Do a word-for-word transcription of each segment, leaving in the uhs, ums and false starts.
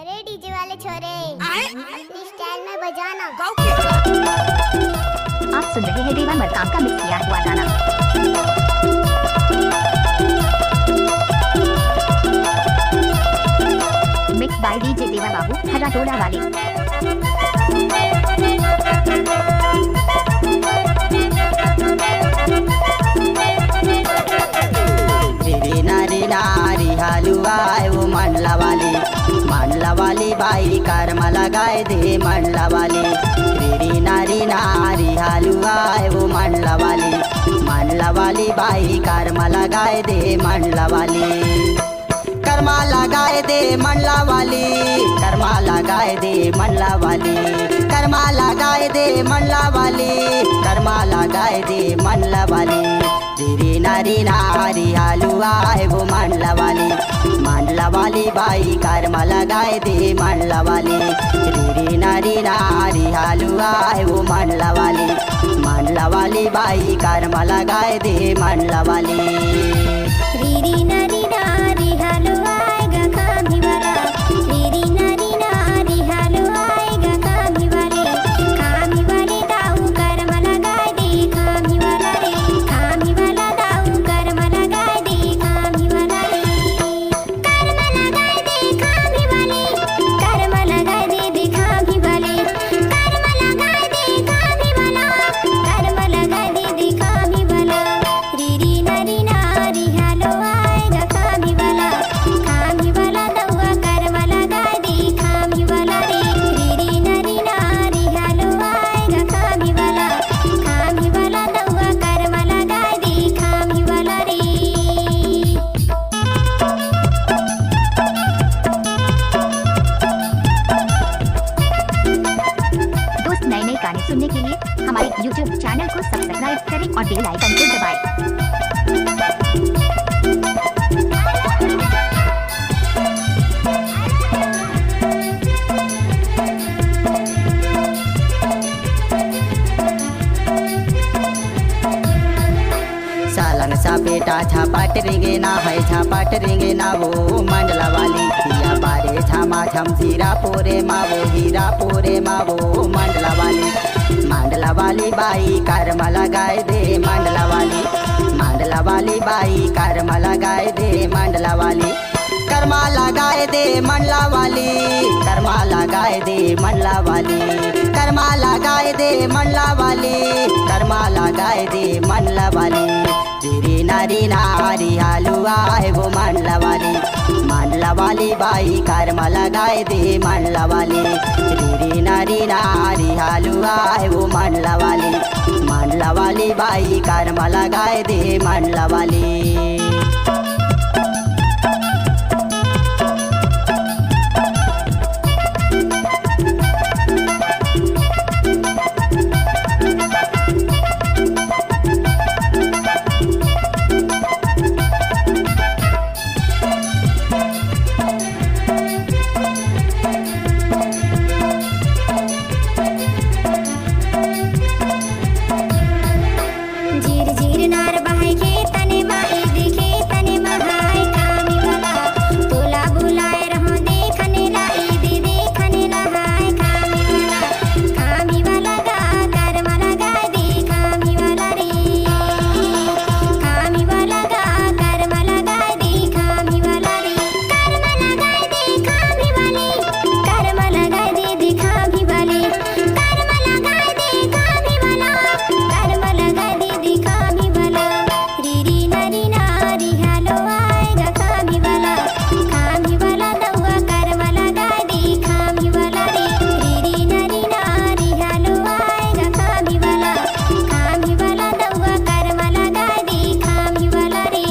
अरे डीजे वाले छोरे, अपनी स्टाइल में बजाना। आप सुन रहे हैं देवा मरकाम का मिक्स किया हुआ गाना। Mix by डीजे देवा बाबू, हरा टोला वाले। रीना रीना रिहालू आए वो मंडला वाली, मंडला वाली बाई कर्मा लगाए दे मंडला वाली। रीना रीना रिहालू आए वो मंडला वाली, मंडला वाली बाई कर्मा लगाए दे मंडला वाली। कर्मा लगाए दे मंडला वाली, कर्मा लगाए दे मंडला वाली, कर्मा लगाए दे मंडला वाली, कर्मा लगाए दे मंडला वाली। रीना रीना रिहालू आए वो मंडला वाली, मंडला वाली बाई कर्मा लगाए दे मंडला वाली। रीना रीना रिहालू आए वो मंडला वाली, मंडला वाली बाई कर्मा लगाए दे मंडला वाली। रीना रीना रिहालू आए गा खामी वाला, रीना रीना रिहालू आए गा खामी वाले, खामी वाले दाऊ कर्मा लगाए दे खामी वाला रे, खामी वाला दाऊ कर्मा लगाए दे खामी वाला रे। कर्मा लगाए दे खामी वाले, कर्मा लगाए दे दे खामी वाले, कर्मा लगाए दे खामी वाला, कर्मा लगाए दे दे खामी वाला। रीना रीना रिहालू आए गा खामी वाला, खामी वाला दउआ कर्मा लगाए दे खामी वाला रे। रीना रीना रिहालू आए गा खामी वाला, खामी वाला दउआ कर्मा लगाए दे खामी वाला रे। दोस्त, नए नए गाने सुनने के लिए हमारे YouTube चैनल को सब्सक्राइब करें और बेल आइकन को दबाएं। सालन सा बेटा झापट रिंगे ना है, झापट रिंगे ना वो मंडला वाली। पिया बारे झामा झम हीरा पोरे मा वो, हीरा पोरे मा वो मंडला वाली। मंडला वाली बाई कर्मा लगाए दे मंडला वाली, मंडला वाली बाई कर्मा लगाए दे मंडला वाली। कर्मा लगाए दे मंडला वाली, कर्मा लगाए दे मंडला वाली, कर्मा लगाए दे मंडला वाली, कर्मा लगाए दे मंडला वाली। रीना रीना रिहालू आए वो मंडला वाली, मंडला वाली बाई कर्मा लगाए दे मंडला वाली। रीना रीना रिहालू आए वो मंडला वाली, मंडला वाली बाई कर्मा लगाए दे मंडला वाली। झिर झिर नार बहाय खेतन मा, ईद खेतन मा हाय खामी वाला। तोला बुलाए रहो देखने ला, ईद देखने ला हाय खामी वाला। खामी वाला गा कर्मा लगाए दे खामी वाला रे। खामी वाला गा कर्मा लगाए दे खामी वाला रे। कर्मा लगाए दे खामी वाले, कर्मा लगाए दे दे खामी वाले। कर्मा लगाए दे खामी वाला, कर्मा लगाए दे दे खामी वाला। रीना रीना रिहालू आए गा खामी वाला, खामी वाला दउआ कर्मा लगाए दे खामी वाला रे। रीना रीना रिहालू आए गा खामी वाला, खामी वाला दउआ कर्मा लगाए दे खामी वाला रे।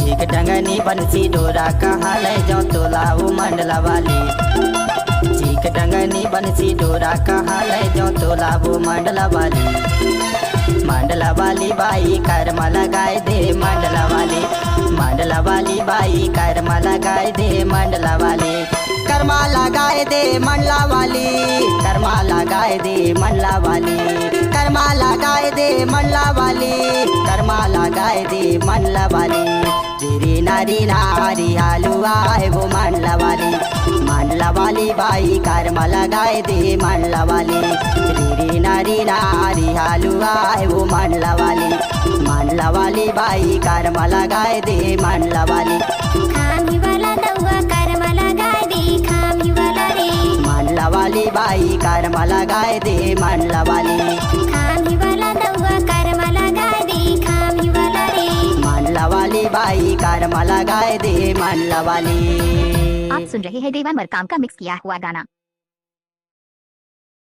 झिक टंगनी बंसी डोरा कहाँ ले जाऊं तोला वो मंडला वाली। झिक डंगनी बंसी डोरा कहाँ ले जाऊं तोला वो मंडला वाली। मंडला वाली बाई कर्मा लगाए दे मंडला वाली। मंडला वाली बाई कर्मा लगाए दे मंडला वाली। कर्मा लगाए दे मंडला वाली। कर्मा लगाए दे मंडला वाली। कर्मा लगाए दे मंडला वाली। कर्मा लगाए दे मंडला वाली। रीरी नारी नारी हलुआ है वो मंडला वाली। मंडला वाली बाई कर्मा लगाए दे मंडला वाली। रीरी नारी नारी हलुआ है वो मंडला वाली। मंडला वाली बाई कर्मा लगाए दे मंडला वाली। खामी वाला दउआ कर्मा लगाए दे खामी वाला रे। मंडला वाली बाई कर्मा लगाए दे मंडला वाली। खामी वाला दउआ कर्मा लगाए दे खामी वाला रे। मंडला वाली बाई कर्मा लगाए दे मंडला वाली। आप सुन रहे हैं देवा मरकाम का मिक्स किया हुआ गाना।